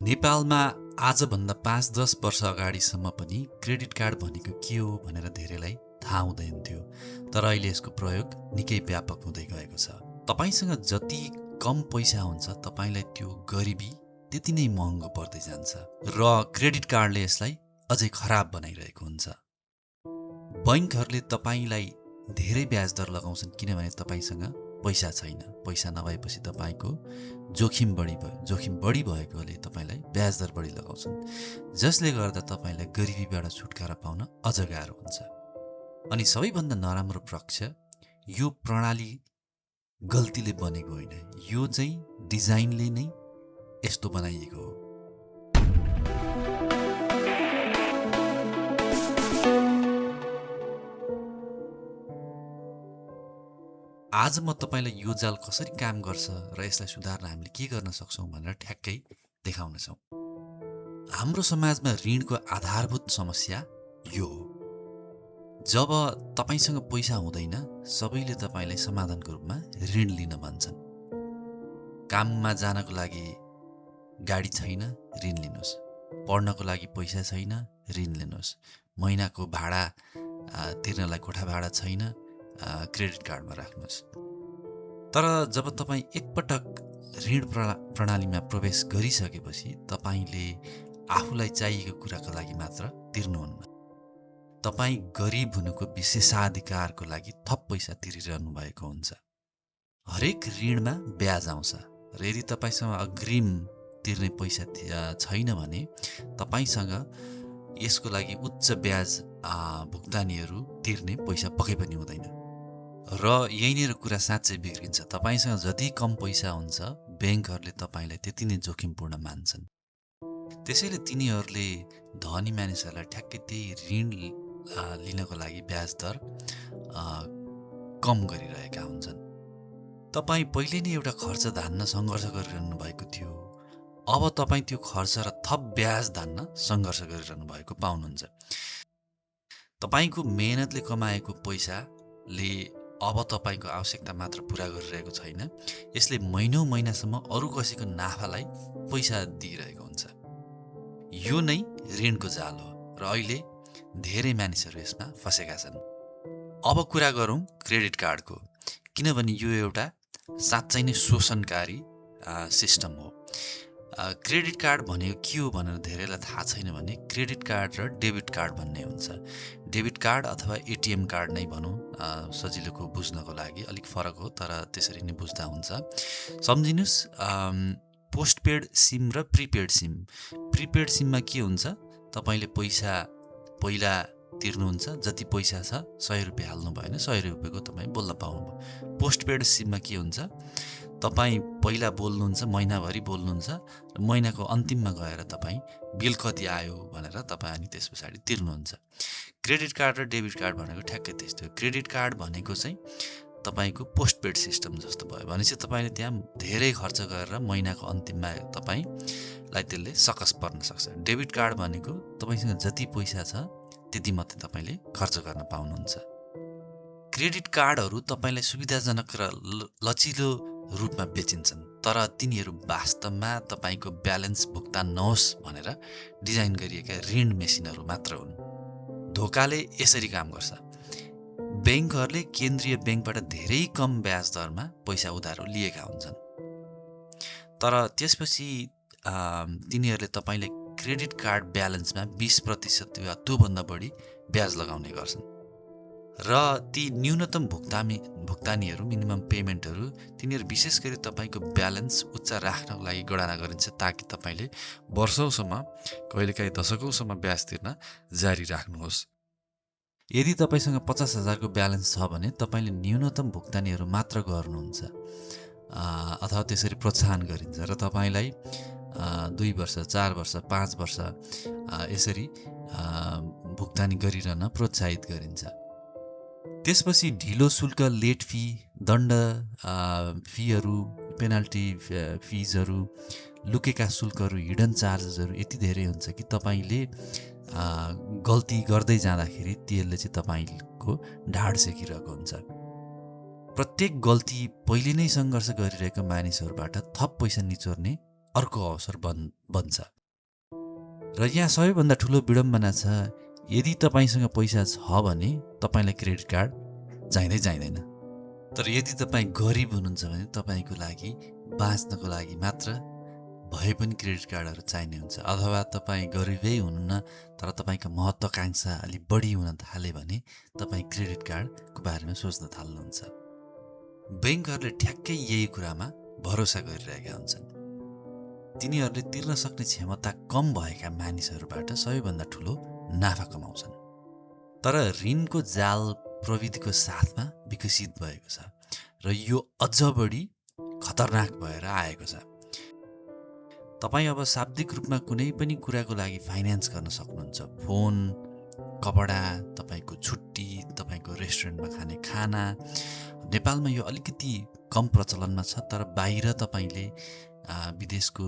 नेपालमा आजभन्दा 5-10 वर्ष अगाडिसम्म पनि क्रेडिट कार्ड भनेको के हो भनेर धेरैलाई थाहा हुँदैन थियो। तर अहिले यसको प्रयोग निकै व्यापक हुँदै गएको छ। तपाईसँग जति कम पैसा हुन्छ तपाईलाई त्यो गरिबी त्यति नै महँगो पर्दै जान्छ र क्रेडिट कार्डले यसलाई अझै खराब बनाइरहेको हुन्छ। बैंकहरूले तपाईलाई धेरै ब्याज दर लगाउँछन् किनभने तपाईसँग पैसा छैन। पैसा नभएपछि तपाईको जोखिम बढी भएकोले तपाईलाई ब्याज दर बढी लगाउँछन्, जसले गर्दा तपाईलाई गरिबीबाट छुटकारा पाउन अझ गाह्रो हुन्छ। अनि सबैभन्दा नराम्रो पक्ष यो प्रणाली गल्तीले बनेको होइन, यो चाहिँ डिजाइनले नै यस्तो बनाइएको हो। आज म तपाईलाई यो जाल कसरी काम गर्छ र यसलाई सुधार्न हामीले के गर्न सक्छौं भनेर ठ्याक्कै देखाउन छौं। हाम्रो समाजमा ऋणको आधारभूत समस्या यो हो। जब तपाईसँग पैसा हुँदैन, सबैले तपाईलाई समाधानको रूपमा ऋण लिन भन्छन्। काममा जानको लागि गाडी छैन, ऋण लिनुहोस्। पढ्नको लागि पैसा छैन, ऋण लिनुहोस्। महिनाको भाडा तिर्नलाई कोठा भाडा छैन, क्रेडिट कार्डमा राख्नुहोस्। तर जब तपाईं एकपटक ऋण प्रणालीमा प्रवेश गरिसकेपछि तपाईले आफूलाई चाहिएको कुराको लागि मात्र तिर्नुहुन्न। तपाईं गरिब हुनुको विशेषाधिकारको लागि थप पैसा तिरिरहनु भएको हुन्छ। हरेक ऋणमा ब्याज आउँछ र यदि तपाईसँग अग्रिम तिर्ने पैसा छैन भने तपाईसँग यसको लागि उच्च ब्याज भुक्तानीहरू तिर्ने पैसा पक्कै पनि हुँदैन। र यहीँनिर कुरा साँच्चै बिग्रिन्छ। तपाईसँग जति कम पैसा हुन्छ, बैंकहरूले तपाईलाई त्यति नै जोखिमपूर्ण मान्छन्। त्यसैले तिनीहरूले धनी मानिसहरूलाई ठ्याक्कै त्यही ऋण लिनको लागि ब्याज दर कम गरिरहेका हुन्छन्। तपाईँ पहिले नै एउटा खर्च धान्न सङ्घर्ष गरिरहनु भएको थियो, अब तपाईँ त्यो खर्च र थप ब्याज धान्न सङ्घर्ष गरिरहनु भएको पाउनुहुन्छ। तपाईको मेहनतले कमाएको पैसाले अब तपाईको आवश्यकता मात्र पूरा गरिरहेको छैन, यसले महिनौं महिनासम्म अरू कसैको नाफालाई पैसा दिइरहेको हुन्छ। यो नै ऋणको जाल हो र अहिले धेरै मानिसहरू यसमा फसेका छन्। अब कुरा गरौँ क्रेडिट कार्डको, किनभने यो एउटा साँच्चै नै शोषणकारी सिस्टम हो। क्रेडिट कार्ड भनेको के हो भनेर धेरैलाई थाहा छैन भने क्रेडिट कार्ड र डेबिट कार्ड भन्ने हुन्छ। डेबिट कार्ड अथवा एटिएम कार्ड नै भनौँ सजिलोको बुझ्नको लागि, अलिक फरक हो तर त्यसरी नै बुझ्दा हुन्छ। सम्झिनुस्, पोस्टपेड सिम र प्रिपेड सिम। प्रिपेड सिममा के हुन्छ, तपाईले पैसा पहिला तिर्नुहुन्छ, जति पैसा छ 100 रुपियाँ हाल्नु भयो भने 100 रुपियाँको तपाईँ बोल्न पाउनुभयो। पोस्टपेड सिममा के हुन्छ, तपाईँ पहिला बोल्नुहुन्छ, महिनाभरि बोल्नुहुन्छ र महिनाको अन्तिममा गएर तपाईँ बिल कति आयो भनेर तपाईँ अनि त्यस पछाडि तिर्नुहुन्छ। क्रेडिट कार्ड र डेबिट कार्ड भनेको ठ्याक्कै त्यस्तो हो। क्रेडिट कार्ड भनेको चाहिँ तपाईको पोस्टपेड सिस्टम जस्तो भयो भनेपछि तपाईँले त्यहाँ धेरै खर्च गरेर महिनाको अन्तिममा तपाईँलाई त्यसले सकस पर्न सक्छ। डेबिट कार्ड भनेको तपाईँसँग जति पैसा छ त्यति मात्रै तपाईँले खर्च गर्न पाउनुहुन्छ। क्रेडिट कार्डहरू तपाईँलाई सुविधाजनक र लचिलो रूपमा बेचिन्छन्, तर तिनीहरू वास्तवमा तपाईँको ब्यालेन्स भुक्तान नहोस् भनेर डिजाइन गरिएका ऋण मेसिनहरू मात्र हुन्। धोकाले यसरी काम गर्छ। बैंकहरूले केन्द्रीय बैंकबाट धेरै कम ब्याज दरमा पैसा उधारो लिएका हुन्छन्, तर त्यसपछि तिनीहरूले तपाईँले क्रेडिट कार्ड ब्यालेन्समा 20% वा त्योभन्दा बढी ब्याज लगाउने गर्छन् र ती न्यूनतम भुक्तानीहरू मिनिमम पेमेन्टहरू तिनीहरू विशेष गरी तपाईँको ब्यालेन्स उच्च राख्नको लागि गणना गरिन्छ, ताकि तपाईँले वर्षौंसम्म, कहिलेकाहीँ दशकौंसम्म ब्याज तिर्न जारी राख्नुहोस्। यदि तपाईसँग 50,000 को ब्यालेन्स छ भने तपाईँले न्यूनतम भुक्तानीहरू मात्र गर्नुहुन्छ अथवा त्यसरी प्रोत्साहन गरिन्छ र तपाईँलाई 2 वर्ष, 4 वर्ष, 5 वर्ष यसरी भुक्तानी गरिरहन प्रोत्साहित गरिन्छ। त्यसपछि ढिलो शुल्क, लेट फी, दण्ड फीहरू, पेनाल्टी फिजहरू, लुकेका शुल्कहरू, हिडन चार्जेसहरू यति धेरै हुन्छ कि तपाईँले गल्ती गर्दै जाँदाखेरि त्यसले चाहिँ तपाईँको ढाड सेकिरहेको हुन्छ। प्रत्येक गल्ती पहिले नै सङ्घर्ष गरिरहेको मानिसहरूबाट थप पैसा निचोर्ने अर्को अवसर बन्छ। र यहाँ सबैभन्दा ठुलो विडम्बना छ, यदि तपाईँसँग पैसा छ भने तपाईँलाई क्रेडिट कार्ड चाहिँदैन। तर यदि तपाईँ गरिब हुनुहुन्छ भने तपाईँको लागि बाँच्नको लागि मात्र भए पनि क्रेडिट कार्डहरू चाहिने हुन्छ। अथवा तपाईँ गरिबै हुनुहुन्न तर तपाईँको महत्त्वाकांक्षा अलि बढी हुन थाले भने तपाईँ क्रेडिट कार्डको बारेमा सोच्न थाल्नुहुन्छ। ब्याङ्कहरूले ठ्याक्कै यही कुरामा भरोसा गरिरहेका हुन्छन्। तिनीहरूले तिर्न सक्ने क्षमता कम भएका मानिसहरूबाट सबैभन्दा ठुलो नाफा कमाउँछन्। तर ऋणको जाल प्रविधिको साथमा विकसित भएको छ र यो अझ बढी खतरनाक भएर आएको छ। तपाईँ अब शाब्दिक रूपमा कुनै पनि कुराको लागि फाइनेन्स गर्न सक्नुहुन्छ। फोन, कपडा, तपाईँको छुट्टी, तपाईँको रेस्टुरेन्टमा खाने खाना। नेपालमा यो अलिकति कम प्रचलनमा छ, तर बाहिर तपाईँले विदेशको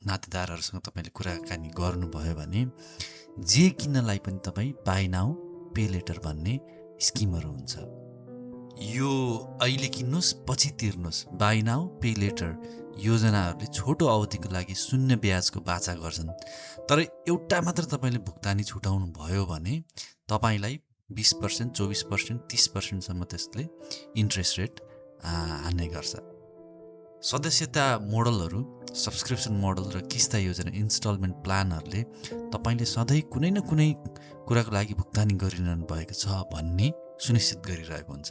नातेदारहरूसँग तपाईँले कुराकानी गर्नुभयो भने जे किन्नलाई पनि तपाईँ बाई नाउ पे लेटर भन्ने स्किमहरू हुन्छ। यो अहिले किन्नुहोस् पछि तिर्नुहोस्, बाई नाउ पे लेटर योजनाहरूले छोटो अवधिको लागि 0 ब्याजको बाचा गर्छन्। तर एउटा मात्र तपाईँले भुक्तानी छुटाउनु भयो भने तपाईँलाई 20%, 24%, 30%सम्म त्यसले इन्ट्रेस्ट रेट हान्ने गर्छ। सदस्यता मोडलहरू, सब्सक्रिप्सन मोडल र किस्ता योजना, इन्स्टलमेन्ट प्लानहरूले तपाईँले सधैँ कुनै न कुनै कुराको लागि भुक्तानी गरिरहनु भएको छ भन्ने सुनिश्चित गरिरहेको हुन्छ।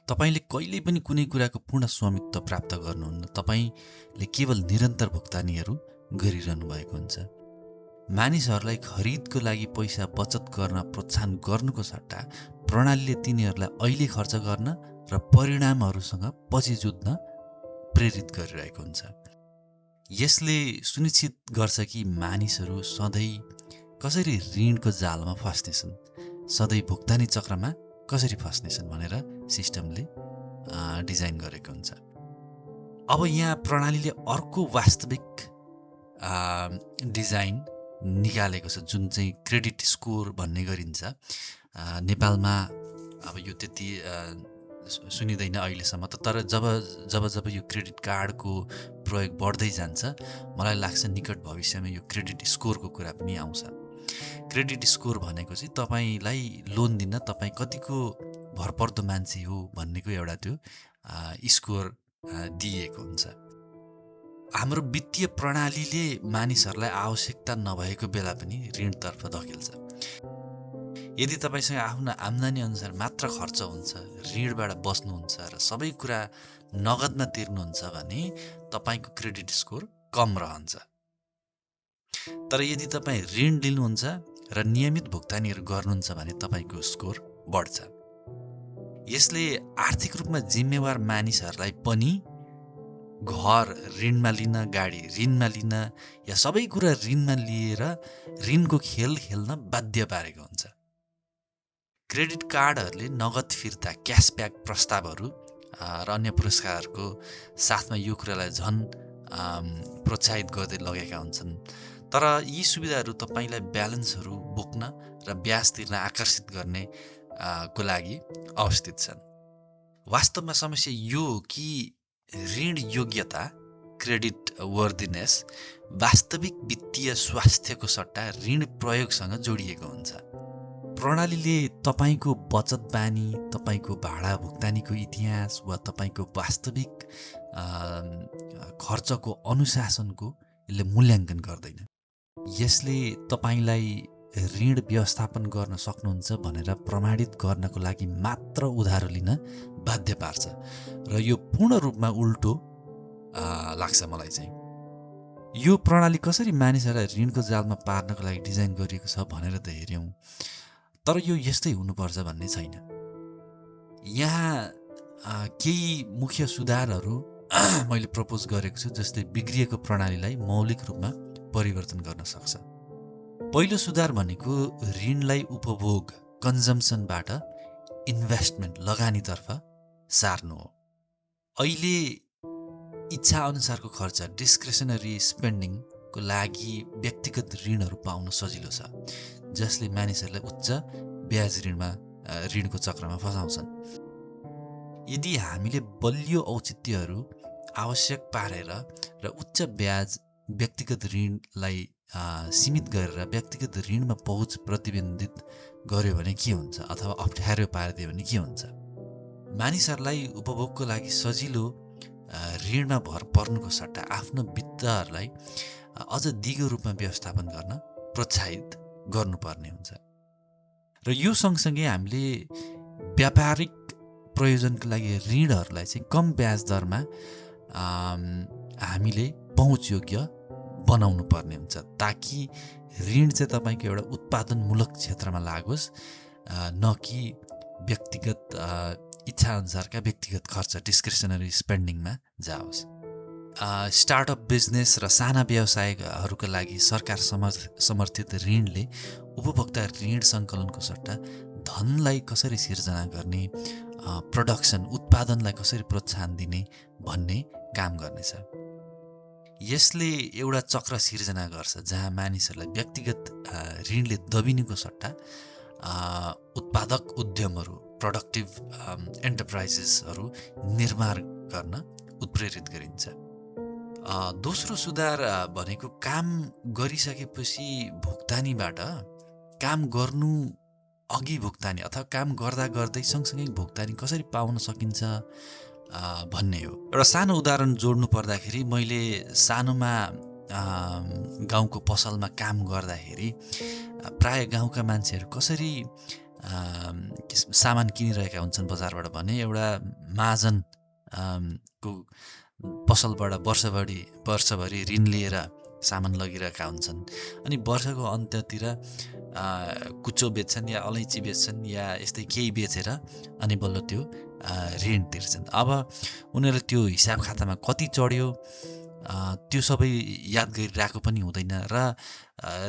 तपाईँले कहिल्यै पनि कुनै कुराको पूर्ण स्वामित्व प्राप्त गर्नुहुन्न, तपाईँले केवल निरन्तर भुक्तानीहरू गरिरहनु भएको हुन्छ। मानिसहरूलाई खरिदको लागि पैसा बचत गर्न प्रोत्साहन गर्नुको सट्टा प्रणालीले तिनीहरूलाई अहिले खर्च गर्न र परिणामहरूसँग पछि जुझ्न प्रेरित गरिरहेको हुन्छ। यसले सुनिश्चित गर्छ कि मानिसहरू सधैँ कसरी ऋणको जालमा फस्नेछन्, सधैँ भुक्तानी चक्रमा कसरी फस्नेछन् भनेर सिस्टमले डिजाइन गरेको हुन्छ। अब यहाँ प्रणालीले अर्को वास्तविक डिजाइन निकालेको छ जुन चाहिँ क्रेडिट स्कोर भन्ने गरिन्छ। नेपालमा अब यो त्यति सुनिँदैन अहिलेसम्म त, तर जब यो क्रेडिट कार्डको प्रयोग बढ्दै जान्छ मलाई लाग्छ निकट भविष्यमा यो क्रेडिट स्कोरको कुरा पनि आउँछ। क्रेडिट स्कोर भनेको चाहिँ तपाईँलाई लोन दिन तपाईँ कतिको भरपर्दो मान्छे हो भन्नेको एउटा त्यो स्कोर दिएको हुन्छ। हाम्रो वित्तीय प्रणालीले मानिसहरूलाई आवश्यकता नभएको बेला पनि ऋणतर्फ धकेल्छ। यदि तपाईँसँग आफ्नो आम्दानी अनुसार मात्र खर्च हुन्छ, ऋणबाट बस्नुहुन्छ र सबै कुरा नगदमा तिर्नुहुन्छ भने तपाईँको क्रेडिट स्कोर कम रहन्छ। तर यदि तपाईँ ऋण लिनुहुन्छ र नियमित भुक्तानीहरू गर्नुहुन्छ भने तपाईँको स्कोर बढ्छ। यसले आर्थिक रूपमा जिम्मेवार मानिसहरूलाई पनि घर ऋणमा लिन, गाडी ऋणमा लिन या सबै कुरा ऋणमा लिएर ऋणको खेल खेल्न बाध्य पारेको हुन्छ। क्रेडिट कार्डहरूले नगद फिर्ता, क्यासब्याक प्रस्तावहरू र अन्य पुरस्कारहरूको साथमा यो कुरालाई झन् प्रोत्साहित गर्दै लगेका हुन्छन्। तर यी सुविधाहरू तपाईँलाई ब्यालेन्सहरू बोक्न र ब्याज तिर्न आकर्षित गर्ने को लागि अवस्थित छन्। वास्तवमा समस्या यो हो कि ऋण योग्यता, क्रेडिट वर्दिनेस वास्तविक वित्तीय स्वास्थ्यको सट्टा ऋण प्रयोगसँग जोडिएको हुन्छ। प्रणालीले तपाईँको बचत बानी, तपाईँको भाडा भुक्तानीको इतिहास वा तपाईँको वास्तविक खर्चको अनुशासनको यसले मूल्याङ्कन गर्दैन। यसले तपाईँलाई ऋण व्यवस्थापन गर्न सक्नुहुन्छ भनेर प्रमाणित गर्नको लागि मात्र उधारो लिन बाध्य पार्छ र यो पूर्ण रूपमा उल्टो लाग्छ मलाई चाहिँ। यो प्रणाली कसरी मानिसहरूलाई ऋणको जालमा पार्नको लागि डिजाइन गरिएको छ भनेर त हेऱ्यौँ, तर यो यस्तै हुनुपर्छ भन्ने छैन। यहाँ केही मुख्य सुधारहरू मैले प्रपोज गरेको छु जसले बिग्रिएको प्रणालीलाई मौलिक रूपमा परिवर्तन गर्न सक्छ। पहिलो सुधार भनेको ऋणलाई उपभोग, कन्जम्सनबाट इन्भेस्टमेन्ट, लगानीतर्फ सार्नु हो। अहिले इच्छा अनुसारको खर्च, डिस्क्रेसनरी स्पेन्डिङको लागि व्यक्तिगत ऋणहरू पाउन सजिलो छ, जसले मानिसहरूलाई उच्च ब्याज ऋणको चक्रमा फसाउँछन्। यदि हामीले बलियो औचित्यहरू आवश्यक पारेर र उच्च ब्याज व्यक्तिगत ऋणलाई सीमित गरेर व्यक्तिगत ऋणमा पहुँच प्रतिबन्धित गर्यो भने के हुन्छ अथवा अप्ठ्यारो पारिदियो भने के हुन्छ? मानिसहरूलाई उपभोगको लागि सजिलो ऋणमा भर पर्नुको सट्टा आफ्नो वित्तहरूलाई अझ दिगो रूपमा व्यवस्थापन गर्न प्रोत्साहित गर्नुपर्ने हुन्छ। र यो सँगसँगै हामीले व्यापारिक प्रयोजनको लागि ऋणहरूलाई चाहिँ कम ब्याज दरमा हामीले पहुँचयोग्य बनाउनु पर्ने हुन्छ, ताकि ऋण चाहिँ तपाईँको एउटा उत्पादनमूलक क्षेत्रमा लागोस्, न कि व्यक्तिगत इच्छाअनुसारका व्यक्तिगत खर्च डिस्क्रिसनरी स्पेन्डिङमा जाओस्। स्टार्टअप बिजनेस र साना व्यवसायहरूका लागि सरकार समर्थित ऋणले उपभोक्ता ऋण सङ्कलनको सट्टा धनलाई कसरी सिर्जना गर्ने, प्रोडक्सन उत्पादनलाई कसरी प्रोत्साहन दिने भन्ने काम गर्नेछ। यसले एउटा चक्र सिर्जना गर्छ जहाँ मानिसहरूलाई व्यक्तिगत ऋणले दबिनुको सट्टा उत्पादक उद्यमहरू प्रोडक्टिभ एन्टरप्राइजेसहरू निर्माण गर्न उत्प्रेरित गरिन्छ। दोस्रो सुधार भनेको काम गरिसकेपछि भुक्तानीबाट काम गर्नु अघि भुक्तानी अथवा काम गर्दा गर्दै सँगसँगै भुक्तानी कसरी पाउन सकिन्छ भन्ने हो। एउटा सानो उदाहरण जोड्नु पर्दाखेरि मैले सानोमा गाउँको पसलमा काम गर्दाखेरि प्राय गाउँका मान्छेहरू कसरी सामान किनिरहेका हुन्छन् बजारबाट भने एउटा महाजन को पसलबाट वर्षभरि ऋण लिएर सामान लगिरहेका हुन्छन्। अनि वर्षको अन्त्यतिर कुचो बेच्छन् या अलैँची बेच्छन् या यस्तै केही बेचेर अनि बल्ल त्यो ऋण तिर्छन्। अब उनीहरूले त्यो हिसाब खातामा कति चढ्यो त्यो सबै याद गरिरहेको पनि हुँदैन र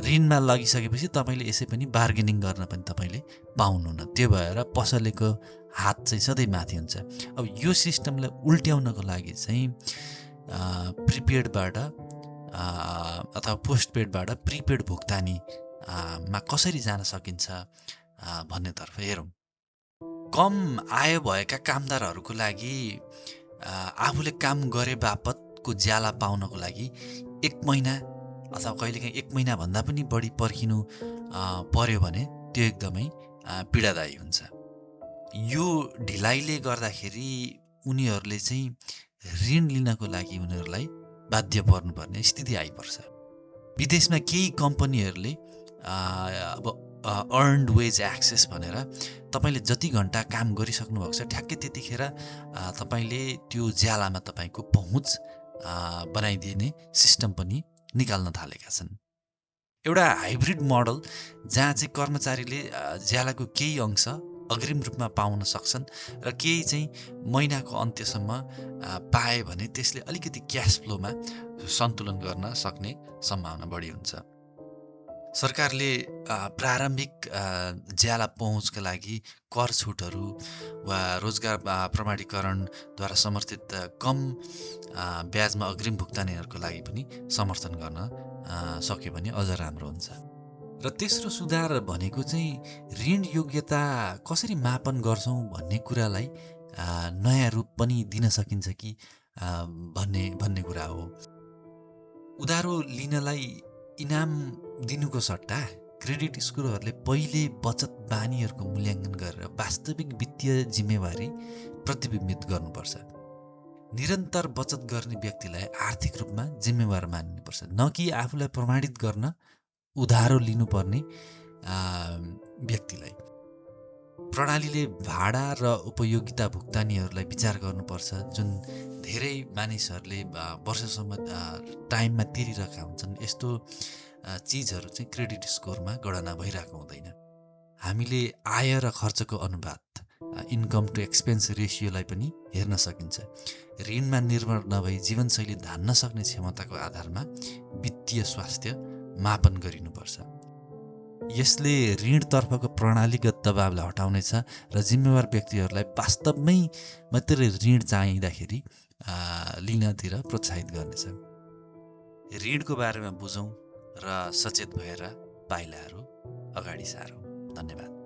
ऋणमा लगिसकेपछि तपाईँले यसै पनि बार्गेनिङ गर्न पनि तपाईँले पाउनुहुन्न। त्यो भएर पसलेको हात चाहिँ सधैँ माथि हुन्छ। अब यो सिस्टमलाई उल्ट्याउनको लागि चाहिँ प्रिपेडबाट अथवा पोस्टपेडबाट प्रिपेड भुक्तानी मा कसरी जान सकिन्छ भन्नेतर्फ हेरौँ। कम आय भएका कामदारहरूको लागि आफूले काम गरे बापतको ज्याला पाउनको लागि 1 महिना अथवा कहिलेकाहीँ 1 महिनाभन्दा पनि बढी पर्खिनु पर्यो भने त्यो एकदमै पीडादायी हुन्छ। यो ढिलाइले गर्दाखेरि उनीहरूले चाहिँ ऋण लिनको लागि उनीहरूलाई बाध्य पर्नुपर्ने स्थिति आइपर्छ। विदेशमा केही कम्पनीहरूले अब अर्न्ड वेज एक्सेस भनेर तपाईँले जति घन्टा काम गरिसक्नु भएको छ ठ्याक्कै त्यतिखेर तपाईँले त्यो ज्यालामा तपाईँको पहुँच बनाइदिने सिस्टम पनि निकाल्न थालेका छन्। एउटा हाइब्रिड मोडल जहाँ चाहिँ कर्मचारीले ज्यालाको केही अंश अग्रिम रूपमा पाउन सक्छन् र केही चाहिँ महिनाको अन्त्यसम्म पाए भने त्यसले अलिकति क्यास फ्लोमा सन्तुलन गर्न सक्ने सम्भावना बढी हुन्छ। सरकारले प्रारम्भिक ज्याला पहुँचका लागि कर छुटहरू वा रोजगार प्रमाणीकरणद्वारा समर्थित कम ब्याजमा अग्रिम भुक्तानीहरूको लागि पनि समर्थन गर्न सक्यो भने अझ राम्रो हुन्छ। र तेस्रो सुधार भनेको चाहिँ ऋण योग्यता कसरी मापन गर्छौँ भन्ने कुरालाई नयाँ रूप पनि दिन सकिन्छ कि भन्ने कुरा हो। उधारो लिनलाई इनाम दिनुको सट्टा क्रेडिट स्कोरहरूले पहिले बचत बानीहरूको मूल्याङ्कन गरेर वास्तविक वित्तीय जिम्मेवारी प्रतिबिम्बित गर्नुपर्छ। निरन्तर बचत गर्ने व्यक्तिलाई आर्थिक रूपमा जिम्मेवार मानिनुपर्छ, न कि आफूलाई प्रमाणित गर्न उधारो लिनुपर्ने व्यक्तिलाई। प्रणालीले भाडा र उपयोगिता भुक्तानीहरूलाई विचार गर्नुपर्छ, जुन धेरै मानिसहरूले वर्षसम्म टाइममा तिरिरहेका हुन्छन्। यस्तो चिजहरू चाहिँ क्रेडिट स्कोरमा गणना भइरहेको हुँदैन। हामीले आय र खर्चको अनुपात इन्कम टु एक्सपेन्स रेसियोलाई पनि हेर्न सकिन्छ। ऋणमा निर्भर नभई जीवनशैली धान्न सक्ने क्षमताको आधारमा वित्तीय स्वास्थ्य मापन गरिनुपर्छ। यसले ऋणतर्फको प्रणालीगत दबावलाई हटाउनेछ र जिम्मेवार व्यक्तिहरूलाई वास्तवमै मात्रै ऋण चाहिँदाखेरि लिनतिर प्रोत्साहित गर्नेछ। ऋणको बारेमा बुझौँ र सचेत भएर पाइलाहरू अगाडि सारौँ। धन्यवाद।